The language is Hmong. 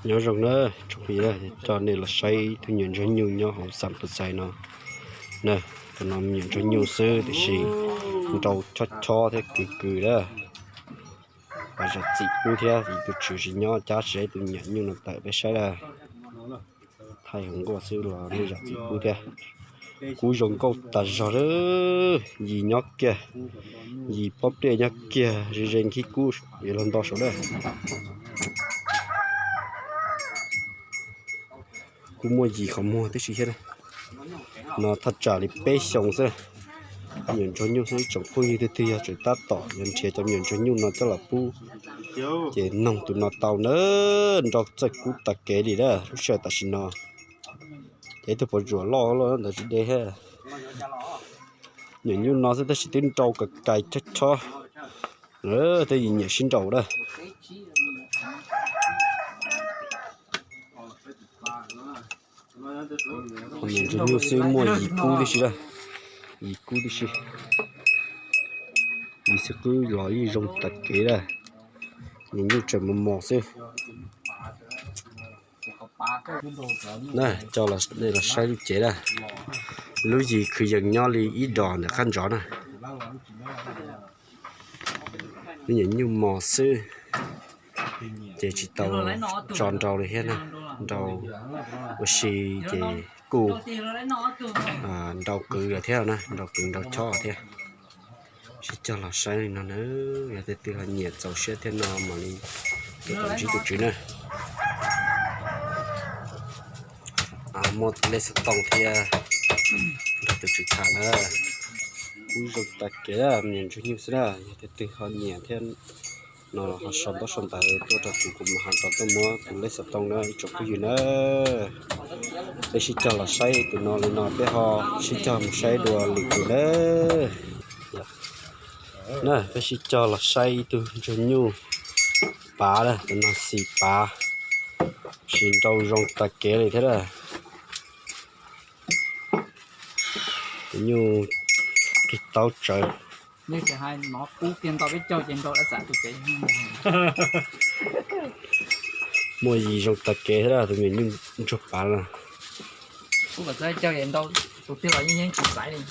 Nyob zoo na, tsoom phooj ywg, coj nej los saib ib tug nyuam ntsuag nyuj nyob hauv Xam Pus Xais no na. Tus no me nyuam ntsuag nyuj xwb tiam sis nrau chob chob thiab kwv kwv lawm. Zam txim pub thiab, tus tswv tsis nyob, cab tsis tau tus nyuam nyuj no tawm peb saib lawm. Thaij hauv nkuaj xwb los nej zam txim pub thiab. Kub zoo nkauj tas zog lawm, yim nyob kiag, yim pob pliaj nyob kiag ze ze nkhib kub yuav luag nto saud lawm. Kuj muaj yim qhov muag tib si thiab. No thaj tsam li peb xyoos xwb. Me nyuam ntsuag nyuj xwb, ib tsoom phooj ywg twg twg yog tseem tab tom yuav nrhiav cov me nyuam ntsuag nyuj no coj los pub ces noog tus no tau na. Nrau txawj kub tas kev li lawm lub sij hawm tam sim no. Ces ib tug pos zuam loj loj ntawd tsis de thiab. Nyuam nyuj no xwb tab sis twb nrau kawg kais chob chob. Tej yim nyiam sib nraus lawm. Nyuam ntsuag nyuj xwb muaj yim kub tib si lawm. Yim kub tib si. Yim xwb kub los yeej zoo tas kev lawm. Nyuam nyuj tseem mos mos xwb. Na, coj nej los saib lub cev na. Lub yim khwv yees nyob li ib dos ntawm qab ntsov na. Lub nyuam nyuj mos xwb, ces tsis tau tso nrau li thiab na. Nrau ua si ces kuj nrau kwv lawm thiab na, nrau kwv nrau chob thiab. Sib cog los saib li no na, yog tej twg ho nyiam txaus siab thiab no mam li tuaj ntsib tus tswv na. Muaj tus lej xov tooj thiab nrog tus tswv tham na. Kuj zoo tas kev, me nyuam ntsuag nyuj xwb na, yog tej twg ho nyiam thiab no ho sau ntaub sau ntawv tuaj rau kuv, kuv mam ho rov tuaj muab tus lej xov tooj na ib tsoom phooj ywg na. Peb sib cog los saib tus no li no, peb ho sib cog mus saib dua lwm tus na. Na, peb sib cog los saib ib tug ntsuag nyuj pav na, tus no xis pav, sis nrau zoo tas kev li thiab na. Tus nyuj rig taub tsawv. Muaj yim zoo tas kev thiab tus me nyuj ntsuag pav na. Tus twg los yeej yeej tsis xaiv li.